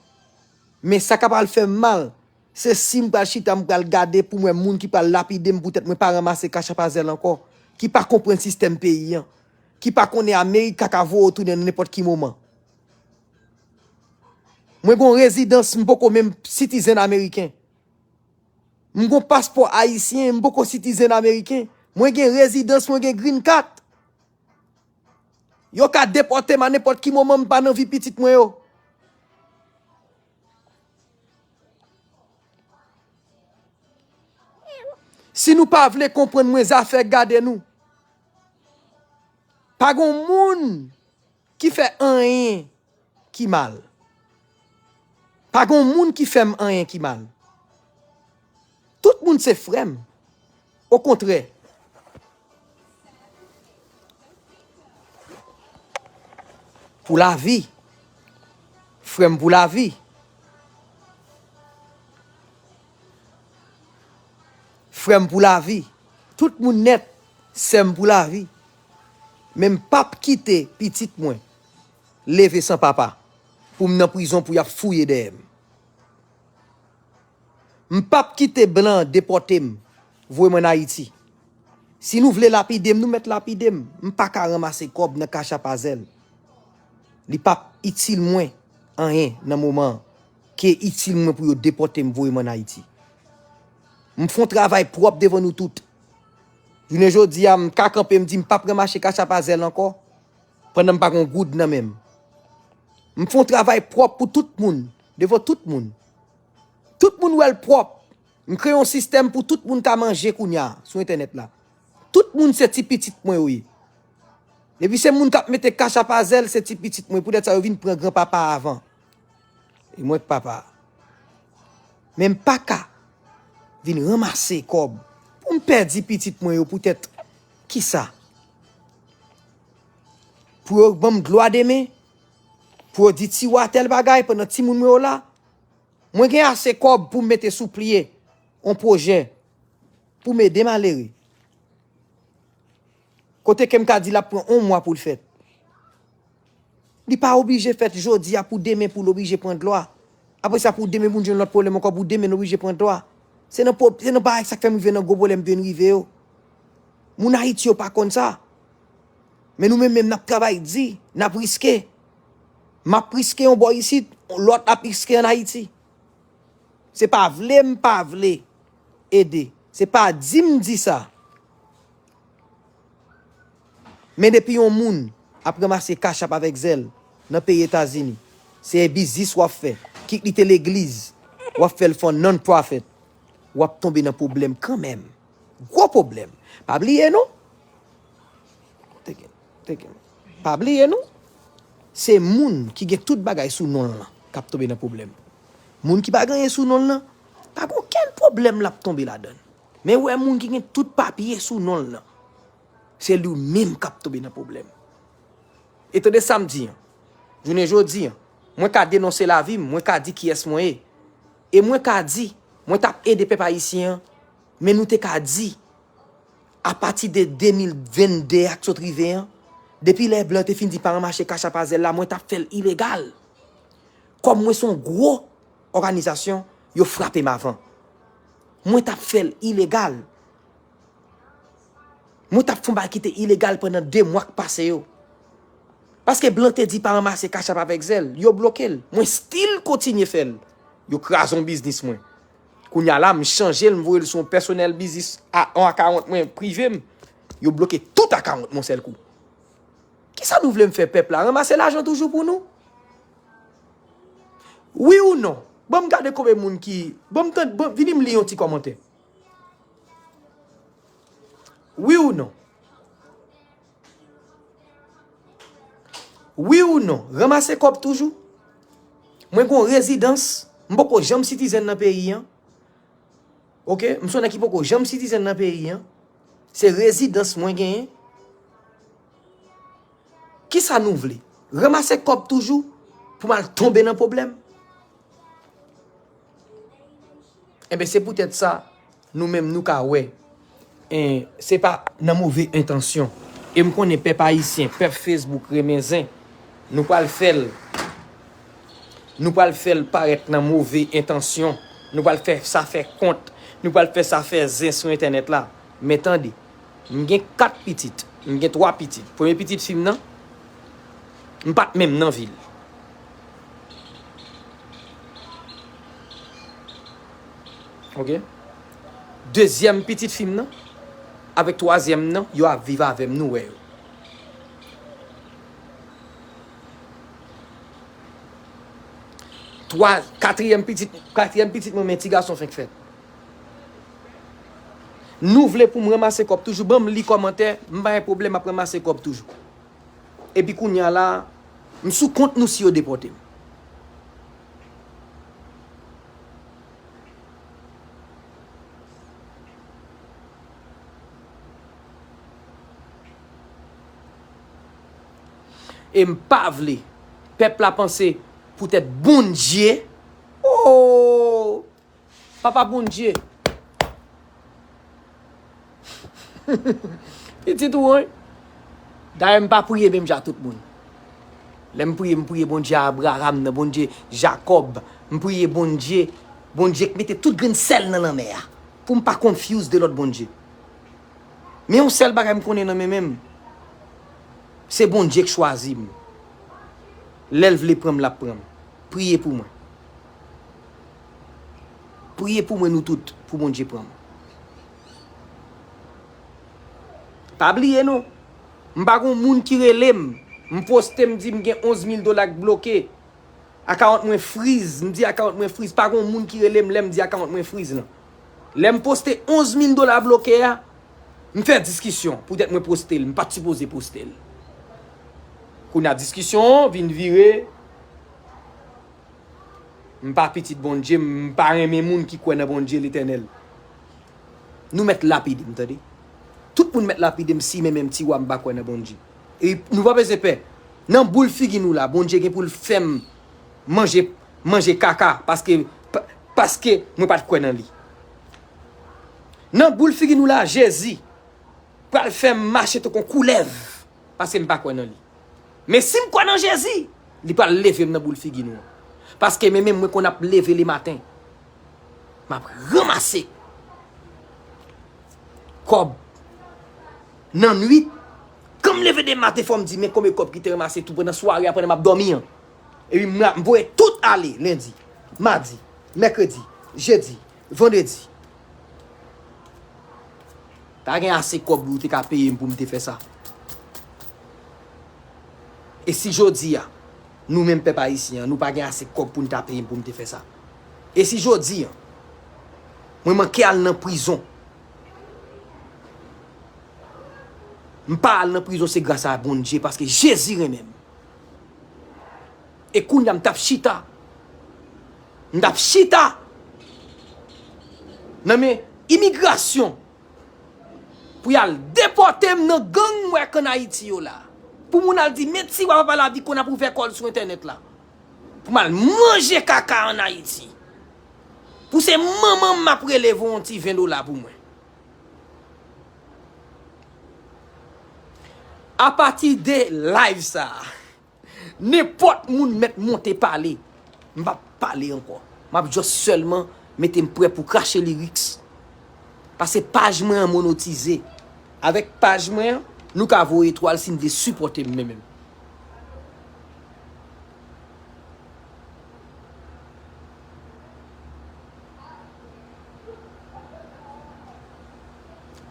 Men sa k ap al fè m mal, se si m pral chita, m pral gade pou m wè moun ki pral lapide m poutèt mwen pa ranmase kachap a zèl ankò, ki pa konprann sistèm peyi an, ki pa konnen Amerika ka voye w tounen nan nenpòt ki moman. Mwen gen yon rezidans, m poko menm sitizen ameriken. M gen yon paspò ayisyen, m poko sitizen ameriken. Mwen gen rezidans, mwen gen green card. Yo ka depòte m a nenpòt ki moman, m pa nan vi pitit mwen yo. Si nou pa vle konprann mwen, zafè gade nou. Pa gon moun ki fè anyen ki mal. Pa gon moun ki fè m anyen ki mal. Tout moun se frè m. Okontrè, pou lavi, frè m pou lavi. Frè m pou lavi. Tout moun nèt, sè m pou lavi. Men m p ap kite pitit mwen leve san papa pou m nan prizon pou y ap fouye dèyè m. M p ap kite blan depòte m, voye m ann Ayiti. Si nou vle lapide m, nou mèt lapide m. M pa ka ranmase kòb nan Cash App Azèl. Li p ap itil mwen anyen nan moman an ke itil mwen pou yo depòte m, voye m ann Ayiti. M fè yon travay pwòp devan nou tout. Jounen jodi a, m ka kanpe, m di m p ap ranmache Cash App Azèl ankò, pandan m pa gen yon goud nan men m. M fè yon travay pwòp pou tout moun, devan tout moun. Tout moun wè l pwòp. M kreye yon sistèm pou tout moun ka manje kounye a sou entènèt la. Tout moun se ti pitit mwen yo ye. Depi se moun k ap mete Cash App Azèl, se ti pitit mwen. Poutèt sa, yo vin pran granpapa a avan. E mwen k papa a. Men m pa ka vin ranmase kòb pou m pèdi pitit mwen yo poutèt kisa? Pou yo ban m dlo a demen? Pou yo di Tiwa tèl bagay pandan timoun mwen yo la? Mwen gen ase kòb pou m mete sou pye yon pwojè pou m ede malere. Kote ke m ka di l ap pran yon mwa pou l fèt. Li pa oblije fèt jodi a pou demen pou l oblije pran dlo a. Apre sa pou demen pou n jwenn lòt pwoblèm ankò pou demen n oblije pran dlo a. Se nan pwo-, se nan bagay sa k fè m rive nan gwo pwoblèm m vin rive yo. Moun Ayiti yo pa konn sa. Men nou menm menm n ap travay di, n ap riske. M ap riske yon bò isit, lòt ap riske ann Ayiti. Se pa vle m pa vle ede. Se pa di m di sa. Men depi yon moun ap ranmase Cash App avèk Zelle nan peyi Etazini, se biznis w ap fè, kit li te legliz, w ap fè l fè yon non-profit, w ap tonbe nan pwoblèm kanmenm. Gwo pwoblèm. Pa bliye non. Teke, teke. Pa bliye non. Se moun ki gen tout bagay sou non l lan k ap tonbe nan pwoblèm. Moun ki pa gen anyen sou non l lan, pa gen okenn pwoblèm l ap tonbe ladan l. Men wè moun ki gen tout papye sou non l lan, se li menm k ap tonbe nan pwoblèm. E tande sa m di an. Jounen jodi an, mwen ka denonse lavi m, mwen ka di kiyès mwen ye. E mwen ka di, mwen t ap ede pèp ayisyen an, men nou te ka di, apati de de mil vennde a k sot rive an, depi lè blan te fin di pa ranmache Cash App a Zelle la, mwen t ap fè l ilegal. Kòm mwen se yon gwo òganizasyon, yo frape m avan. Mwen t ap fè l ilegal. Mwen t ap fè yon bagay ki te ilegal pandan de mwa k pase yo. Paske blan te di pa ranmase Cash App avèk Zelle, yo bloke l. Mwen still kontinye fè l. Yo kraze yon biznis mwen. Kounye a la, m chanje l, m voye l sou yon pèsonèl biznis a, yon akawont mwen prive m. Yo bloke tout akawont mwen yon sèl kou. Kisa nou vle m fè pèp la? Ranmase lajan toujou pou nou? Wi ou non? Ban m gade konbyen moun ki, ban m tann, ban, vini m li yon ti kòmantè. Wi ou non? Wi ou non? Ranmase kòb toujou? Mwen gon rezidans, m poko janm sitizèn nan peyi an. Oke, m se yon nèg ki poko janm sitizèn nan peyi an. Se rezidans mwen genyen. Kisa nou vle? Ranmase kòb toujou pou m al tonbe nan pwoblèm? Enben, se poutèt sa, nou menm nou ka wè, en, se pa nan move entansyon. E m konnen pèp ayisyen, pèp Facebook renmen zen. Nou pral fè l, nou pral fè l parèt nan move entansyon. Nou pral fè sa fè kont. Nou pral fè sa fè zen sou entènèt la. Men tande, m gen kat pitit. M gen twa pitit. Premye pitit fi m nan, m pa t menm nan vi l. Oke? Dezyèm pitit fi m nan, Avèk twazyèm nan, yo ap viv avè m, nou wè yo. Twa, katriyèm pitit, katriyèm pitit mwen, men ti gason fenk fèt. Nou vle pou m ranmase kòb toujou, ban m li kòmantè, m pa gen pwoblèm, m ap ranmase kòb toujou. Epi kounye a la, m sou kont nou si yo depòte m. E m pa vle pèp la panse poutèt Bondye. Oh! Papa Bondye. Pitit ou, wi. Dayè, m pa priye menm jan ak tout moun. Lè m priye, m priye Bondye Abraram nan, Bondye Jakòb. M priye Bondye, Bondye k mete tout grenn sèl nan lanmè a. Pou m pa confuse de lòt Bondye. Men yon sèl bagay m konnen nan men men m. Se Bondye k chwazi m. Lè l vle pran m, l ap pran m. Priye pou mwen. Priye pou mwen nou tout, pou Bondye pran m. Pa bliye non. M pa gon moun ki rele m. M poste, m di m gen onz mil dola k bloke. Akawont mwen friz. M di akawont mwen friz. Pa gon moun ki rele m lè m di akawont mwen friz lan. Lè m poste onz mil dola bloke a, m fè diskisyon. Poutèt mwen poste l, m pa t sipoze poste l. Kounye a diskisyon an vin vire. M pa pitit Bondye, m pa renmen moun ki kwè nan Bondye Letènèl. Nou mèt lapide m, tande. Tout moun mèt lapide m si men menm ti wa m pa kwè nan Bondye. E nou pa bezwen pè. Nan boul figi nou la, Bondye gen pou l fè m manje, manje kaka paske, pa- paske mwen pa t kwè nan li. Nan boul figi nou la, Jezi pral fè m mache tankou yon koulèv paske m pa kwè nan li. Men si m kwè nan Jezi, li pral leve m nan boul figi nou an. Paske men menm mwen konn ap leve lematen. M ap ranmase kòb nan nwit. Kan m leve dematen, fò m di, men konbyen kòb ki te ranmase tou pandan sware a, pandan m ap dòmi an. Epi m ra- m voye tout ale lendi, madi, mèkredi, jedi, vandredi. Pa gen ase kòb ou te ka peye m pou m te fè sa. E si jodi a, nou menm pèp ayisyen an, nou pa gen ase kòb pou n ta peye m pou m te fè sa? E si jodi a, mwen manke al nan prizon? M pa al nan prizon, se gras a Bondye, paske Jezi renmen m. E kounye a, m t ap chita. M t ap chita nan men imigrasyon pou y al depòte m nan gang m wè k ann Ayiti yo la. Pou moun al di, men ti wa papa lavi konn ap ouvè kò l sou entènèt la. Pou m al manje kaka ann Ayiti. Pou se manman m m ap rele voye yon ti ven dola pou mwen. Apati de live sa a, nenpòt moun mèt monte pale, m p ap pale ankò. M ap just sèlman mete m prè pou krache lyrics. Paske paj mwen an monotize. Avèk paj mwen an, nou ka voye etwal si n vle sipòte m men menm.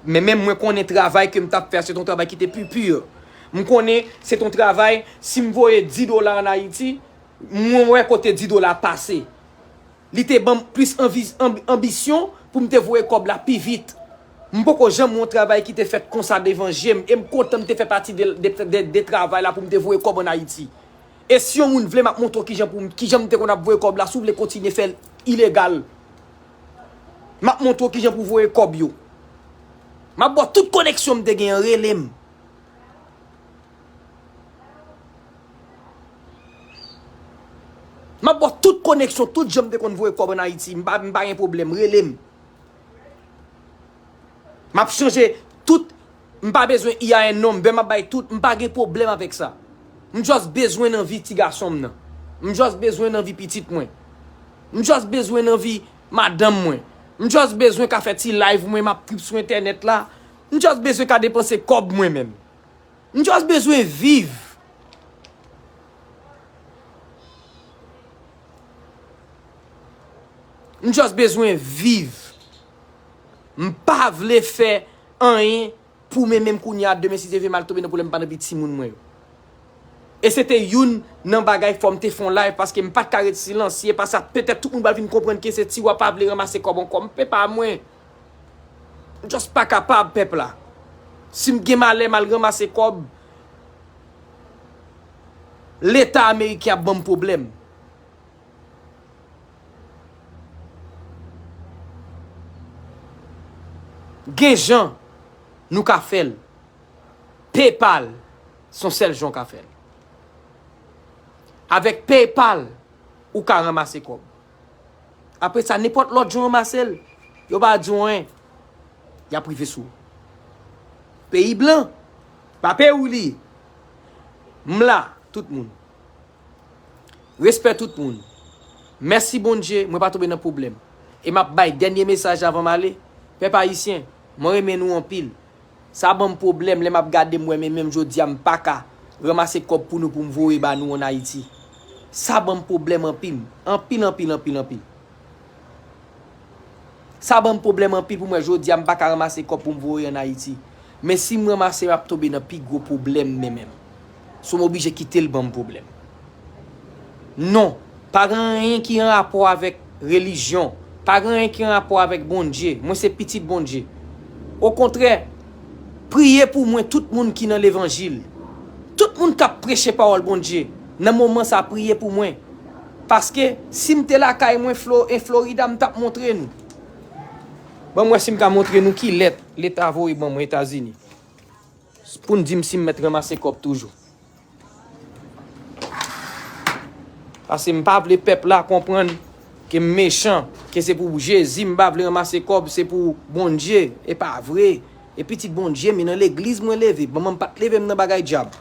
Men menm mwen konnen travay ke m t ap fè a, se t on travay ki te pi pur. M konnen se t on travay, si m voye dis dola ann Ayiti, mwen wè kote dis dola pase. Li te ban m plis anvi, anb, anbisyon pou m te voye kòb la pi vit. M poko janm wè yon travay ki te fèt konsa devan je m, e m kontan m te fè pati de, de, de, de travay la pou m te voye kòb ann Ayiti. E si yon moun vle, m ap montre w kijan pou m, kijan m te konn ap voye kòb la, si w vle kontinye fè l ilegal. M ap montre w kijan pou voye kòb yo. M ap ba w tout koneksyon m te gen an, rele m. M ap ba w tout koneksyon, tout jan m te konn voye kòb ann Ayiti. M pa, m pa gen pwoblèm, rele m. M ap chanje tout, m pa bezwen E I N number, m ap bay tout, m pa gen pwoblèm avèk sa. M just bezwen nan vi ti gason m nan. M just bezwen nan vi pitit mwen. M just bezwen nan vi madanm mwen. M just bezwen ka fè ti live mwen, m ap trip sou entènèt la. M just bezwen ka depanse kòb mwen menm. M just bezwen viv. M just bezwen viv. M pa vle fè anyen pou mwen menm kounye a, demen si Dye vle m al tonbe nan pwoblèm, m pa nan pi timoun mwen yo. E se te youn nan bagay fò m te fè yon live paske m pa t ka ret silansye, paske petèt tout moun pral vin konprann ke se Tiwa pa vle ranmase kòb ankò. M pe pa mwen. M just pa kapab, pèp la. Si m gen malè, m al ranmase kòb, Leta ameriken ap ban m pwoblèm. Gen jan nou ka fè l. PayPal, se yon sèl jan w ka fè l. Avèk PayPal, ou ka ranmase kòb. Apre sa, nenpòt lòt jan w ranmase l, yo pa di w anyen. Y ap rive sou ou. Peyi blan, pa peyi w li ye. M la, tout moun. Respè tout moun. Mèsi Bondye, mwen pa tonbe nan pwoblèm. E m ap bay dènye mesaj avan m ale. Pèp ayisyen, mwen renmen nou anpil. Sa ban m pwoblèm lè m ap gade m wè men menm jodi a m pa ka ranmase kòb pou nou pou m voye ba nou ann Ayiti. Sa ban m pwoblèm anpil. Anpil, anpil, anpil, anpil. Sa ban m pwoblèm anpil pou m wè jodi a m pa ka ranmase kòb pou m voye ann Ayiti. Men si m ranmase, m ap tonbe nan pi gwo pwoblèm men menm. So m oblije kite l ban m pwoblèm. Non, pa gen anyen ki an rapò avèk relijyon. Pa gen anyen ki an rapò avèk Bondye. Mwen se pitit Bondye. Okontrè, priye pou mwen tout moun ki nan levanjil. Tout moun k ap preche pawòl Bondye. Nan moman sa, priye pou mwen. Paske si m te lakay mwen Flo, en Florida, m t ap montre nou. Ban m wè si m ka montre nou ki lèt Leta voye ban mwen Etazini. Pou n di m si m mèt ranmase kòb toujou. Paske m pa vle pèp la konprann ke m mechan, ke se pou Jezi m pa vle ranmase kòb, se pou Bondye. E pa vre. E pitit Bondye m ye, nan legliz mwen leve. Manman m pa t leve m nan bagay dyab.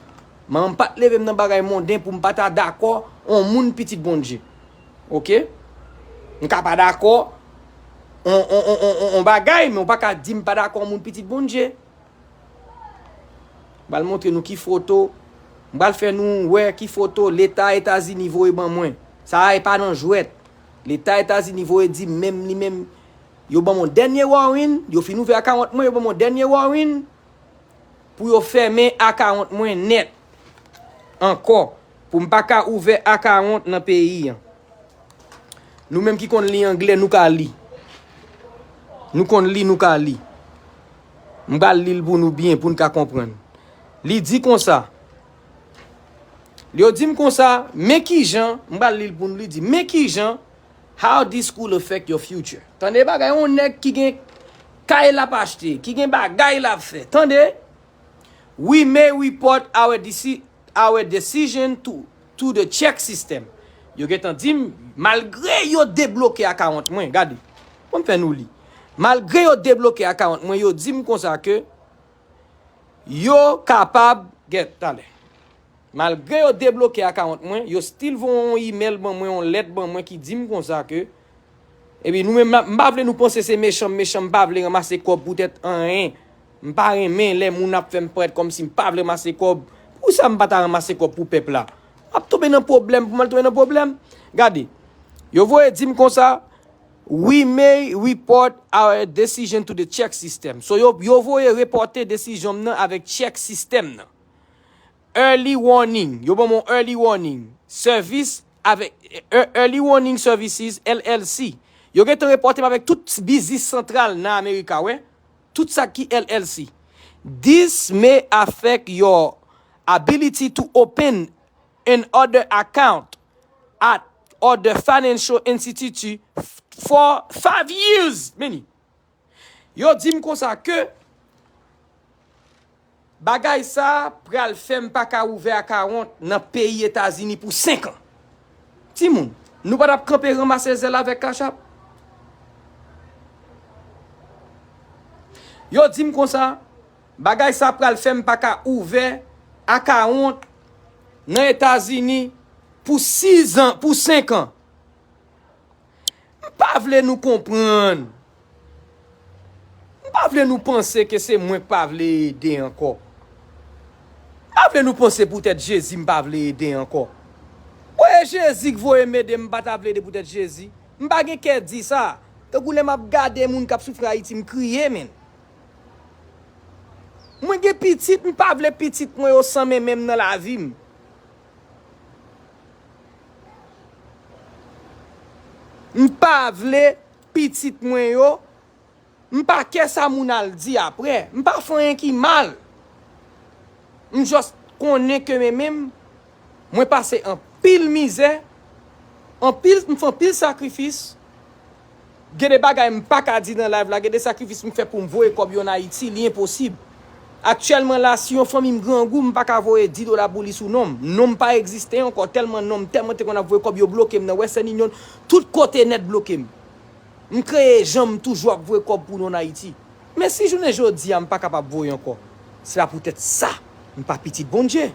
Manman m pa t leve m nan bagay monden pou m pa ta dakò on moun pitit Bondye. Oke? M ka pa dakò on, on, on, on, on, on bagay, men w pa ka di m pa dakò on moun pitit Bondye. M pral montre nou ki foto. M pral fè nou wè ki foto Leta Etazini voye ban mwen. Sa a e pa nan jwèt. Leta Etazini voye di m menm li menm. Yo ban m yon dènye warning. Yo fin ouvè akawont mwen, yo ban m yon dènye warning pou yo fèmen akawont mwen nèt ankò. Pou m pa ka ouvè akawont nan peyi an. Nou menm ki konn li anglè, nou ka li. Nou konn li, nou ka li. M pral li l pou nou byen, pou n ka konprann. Li di konsa. Yo di m konsa, men kijan, m pral li l pou nou, li di, men kijan, how this could affect your future. Tande bagay, yon nèg ki gen kay l ap achte, ki gen bagay l ap fè. Tande? We may report our deci- our decision to, to the check system. Yo gentan di m, malgre yo debloke akawont mwen, gade, ban m fè nou li. Malgre yo debloke akawont mwen, yo di m konsa ke yo kapab, get, talè. Malgre yo debloke akawont mwen, yo still voye yon email ban mwen, yon lèt ban mwen ki di m konsa ke Epi nou menm, m pa vle nou panse se mechan m mechan, m pa vle ranmase kòb poutèt anyen. M pa renmen lè moun ap fè m parèt kòmsi m pa vle ranmase kòb. Poukisa m pa ta ranmase kòb pou pèp la? M ap tonbe nan pwoblèm, pou m al tonbe nan pwoblèm. Gade, yo voye di m konsa, we may report our decision to the check system. So yo, yo voye repòte desizyon m nan avèk check system nan. Early warning. Yo ban m yon early warning service avèk, e, Early Warning Services, L L C. Yo gentan repòte m avèk tout biznis santral nan Amerika, wè. Tout sa ki L L C. This may affect your ability to open another account at other financial institution f- for five years. Meni. Yo di m konsa ke bagay sa a pral fè m pa ka ouvè akawont nan peyi Etazini pou senk an. Timoun, nou pa t ap kanpe ranmase zèl avèk Cash App? Yo di m konsa, bagay sa a pral fè m pa ka ouvè akawont nan Etazini pou sis an, pou senk an. M pa vle nou konprann. M pa vle nou panse ke se mwen k pa vle ede ankò. M pa vle nou panse poutèt Jezi m pa vle ede ankò. Bon, e Jezi k voye m ede, m pa ta vle ede poutèt Jezi. M pa gen kè di sa. Tankou lè m ap gade moun k ap soufri Ayiti, m kriye, menn. Mwen gen pitit, m pa vle pitit mwen yo san men menm nan lavi m. M pa vle pitit mwen yo, m pa kè sa moun al di apre. M pa fè anyen ki mal. M just konnen ke men menm, mwen pase anpil mizè, anpil, m fè anpil sakrifis. Gen de bagay m pa ka di nan live la, gen de sakrifis m fè pou m voye kòb yo ann Ayiti, li enposib. Aktyèlman la, si yon fanmi m grangou, m pa ka voye dis dola pou li sou non m. Non m pa egziste ankò, tèlman non m, tèlman te konn ap voye kòb, yo bloke m nan Western Union, tout kote nèt bloke m. M kreye jan m toujou ap voye kòb pou non ann Ayiti. Men si jounen jodi a m pa kapab voye ankò, se pa poutèt sa m pa pitit Bondye.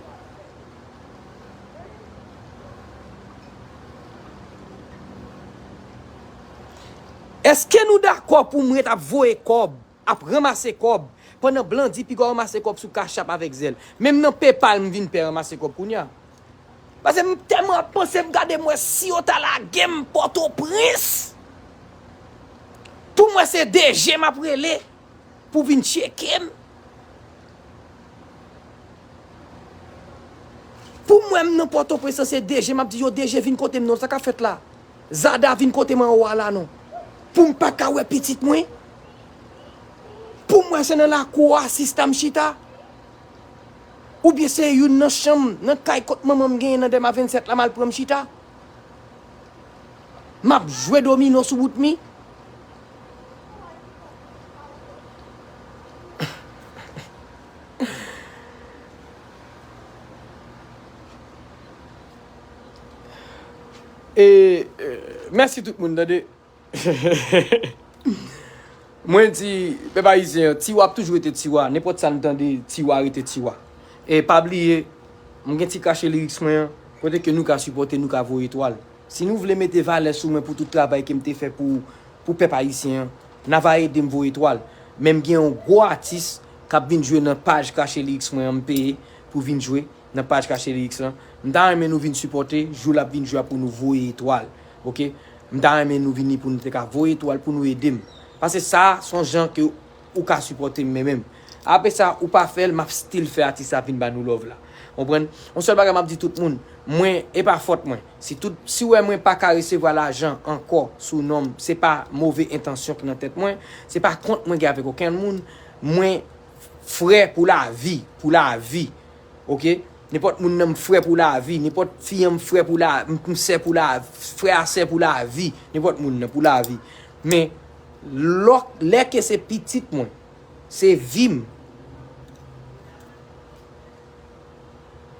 Èske nou dakò pou m ret ap voye kòb, ap ranmase kòb, pandan Blandy piga ranmase kòb sou Cash App avèk Zelle? Menm nan PayPal m vin pè ranmase kòb kounye a. Paske m tèlman ap panse, m gade m wè si yo ta lage m Pòtoprens. Pou m wè se DG m ap rele pou vin tcheke m. Pou m wè m nan Pòtoprens, se DG m ap di yo, DG vin kote m non, sa k ap fèt la? Zada vin kote m anwo a la non. Pou m pa ka wè pitit mwen? Pou m wè se nan lakou a sista m chita? Oubyen se youn nan chanm, nan kay kot manman m genyen nan Dèma vennsèt la, m al pran m chita? M ap jwe domino sou bout mi? E, e, mèsi tout moun, tande. Mwen di, pèp ayisyen an, Tiwa ap toujou rete Tiwa. Nenpòt sa n tande, Tiwa rete Tiwa. E pa bliye, m gen ti kache lyrics mwen an, kote ke nou ka sipòte, nou ka voye etwal. Si nou vle mete valè sou mwen pou tout travay ke m te fè pou, pou pèp ayisyen an, n a va ede m voye etwal. Men m gen yon gwo atis k ap vin jwe nan paj kache lyrics mwen an, m peye pou vin jwe nan paj kache lyrics lan. M ta renmen nou vin sipòte, jou l ap vin jwe a pou nou voye etwal. Oke? M ta renmen nou vini pou nou te ka voye etwal pou nou ede m. Paske sa, se yon jan ke ou ka sipòte m, men menm. Apre sa, ou pa fè l, m ap still fè atis la vin ba nou love la. Konprann? Yon sèl bagay m ap di tout moun, mwen, e pa fòt mwen. Si tout, si w wè mwen pa ka resevwa lajan ankò sou non m, se pa move entansyon ki nan tèt mwen, se pa kont mwen gen avèk okenn moun. Mwen frè pou lavi, pou lavi. Oke? Nenpòt moun nan m frè pou lavi, nenpòt fi an m frè pou la, m, m sè pou la, frè a sè pou lavi, nenpòt moun nan pou lavi. Men, lò, lè ke se pitit mwen, se vi m,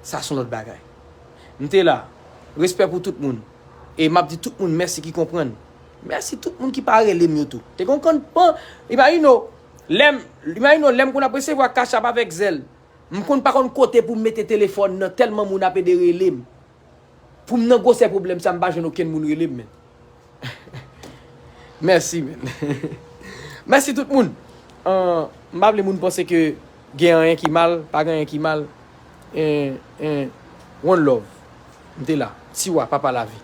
sa se yon lòt bagay. M te la, respè pou tout moun. E m ap di tout moun mèsi ki konprann. Mèsi tout moun ki pa rele m yo tou. Te gen yon kann pan, imajine w, lè m, imajine w, lè m konn ap resevwa Cash App avèk Zelle. M konn pa konn kote pou m mete telefòn nan, tèlman moun ap ede rele m. Pou m nan gwosè pwoblèm sa, m pa jwenn okenn moun rele m, men. Mèsi, men. Mèsi tout moun. An, m pa vle moun panse ke gen anyen ki mal, pa gen anyen ki mal. En, en, one love. M te la. Tiwa, papa lavi.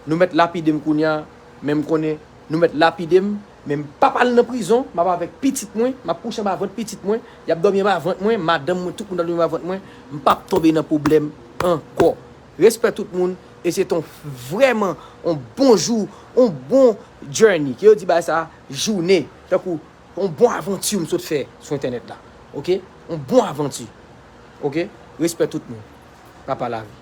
Nou mèt lapide m kounye a, men m konnen nou mèt lapide m, men m p ap al nan prizon, m ap avèk pitit mwen, m ap kouche anba vant pitit mwen, y ap dòmi anba vant mwen, madanm mwen, tout moun ap dòmi anba vant mwen, m p ap tonbe nan pwoblèm ankò. Respè tout moun, e se te yon vrèman yon bon jou, yon bon journey, ke yo di bagay sa, jounen, tankou yon bon avanti m sot fè sou entènèt la. Oke? Yon bon avanti. Oke? Respè tout moun. Papa lavi.